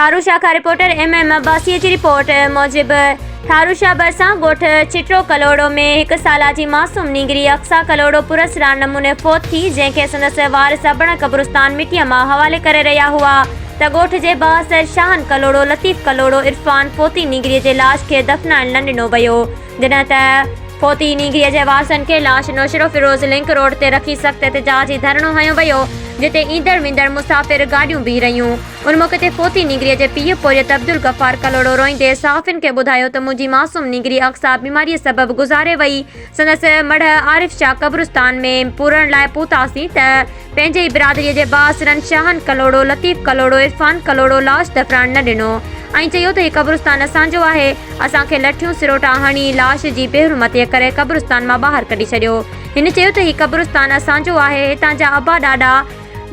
ٺاروشاه کان reporter M M Abbasi جي report موجب ٺاروشاه ڀرسان ڳوٺ ڇٽرو ڪلهوڙو ۾ هڪ سالا جي معصوم نينگري اقصيٰ ڪلهوڙو پراسرار نموني فوت ٿي جنهن کي سندس وارث ابڻ قبرستان مٽيء ماء حوالي ڪري رهيا هئا ته ڳوٺ جي بااثر شاهن ڪلهوڙو، لطيف ڪلهوڙو، عرفان فوتي نينگري جي لاش کي دفنائڻ نه ڏنو ويو جڏهن ته فوتي نينگري جي وارثن کي لاش نوشهروفيروز لنڪ روڊ تي رکي سخت احتجاجي ڌرڻو هنيو ويو جتي ايندڙ ويندڙ مسافر گاڏيون بيهي رهيون. ان موقعي تي فوتي نينگريء جي پيء پورهيت عبدالغفار ڪلهوڙو روئيندي صحافين کي ٻڌايو ته منهنجي معصوم نينگري اقصيٰ بيماريء سبب گذاري وئي، سندس مڙهه عارف شاهه قبرستان ۾ پورڻ لاء پهتاسين ته پنهنجي ئي برادريء جي بااثرن شاهن ڪلهوڙو، لطيف ڪلهوڙو، عرفان ڪلهوڙو لاش دفرائڻ نه ڏنو ۽ چيو ته هي قبرستان اسان جو آهي، اسان کي لٺيون سروٽا هڻي لاش جي بيحرمتيء ڪري قبرستان مان ٻاهر ڪڍي ڇڏيو. هن چيو ته هي قبرستان اسان جو آهي، هتان جا ابا ڏاڏا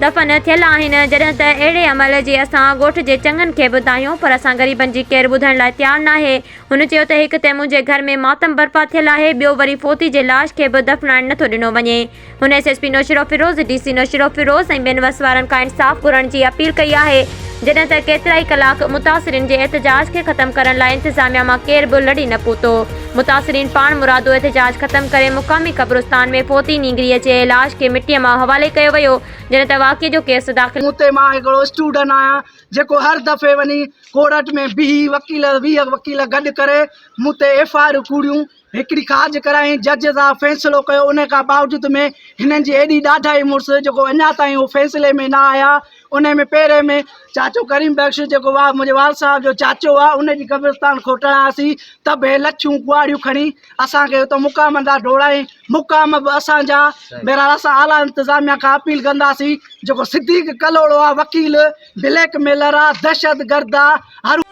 دفن ٿيل آهن، جڏهن ته اهڙي عمل جي اسان ڳوٺ جي چڱن کي به دانهيو پر اسان غريبن جي ڪير ٻڌڻ لاء تيار ناهي، هن چيو ته هڪ ته منهنجي گهر ۾ ماتم برپا ٿيل آهي ٻيو وري فوتي جي لاش کي به دفنائڻ نٿو ڏنو وڃي، هن S S P Naushahro Feroze, D C Naushahro Feroze ۽ ٻين وس وارن کان انصاف گهرڻ جي اپيل ڪئي آهي، جڏهن ته ڪيترائي ڪلاڪ متاثرين جي احتجاج کي ختم ڪرڻ لاء انتظاميا مان ڪير به لڙي نه پهتو، متاثرين پاڻمرادو احتجاج ختم ڪري مقامي قبرستان ۾ فوتي نينگريء جي لاش کي مٽيء ماء حوالي ڪيو ويو، جڏهن ته واقعي جو ڪيس داخل. مون تي مان هڪڙو اسٽوڊنٽ آهيان جيڪو هر دفعي وڃي ڪورٽ ۾ بيهي وڪيل 20 وڪيل گڏ ڪري مون تي ايف I آرون ڪوڙيون هڪڙي خارج ڪرايائين جج صاحب فيصلو ڪيو ان کان باوجود ۾ هنن جي ايڏي ڏاڍائي مڙس جيڪو اڃا تائين هو فيصلي ۾ نه آيا ان ۾ پهرين ۾ چاچو ڪريم بخش جيڪو آ منهنجي والد صاحب جو چاچو آ ان جي قبرستان کوٽڻ آياسين ته به لٺيون ڪهاڙيون کڻي اسان کي اتان مقامن تان ڊوڙايائين مقام به اسان جا بهرحال اسان اعليٰ انتظاميا کان اپيل ڪنداسين جيڪو صديق ڪلهوڙو آ وڪيل بليڪ ميلر آ دهشتگرد آ هر.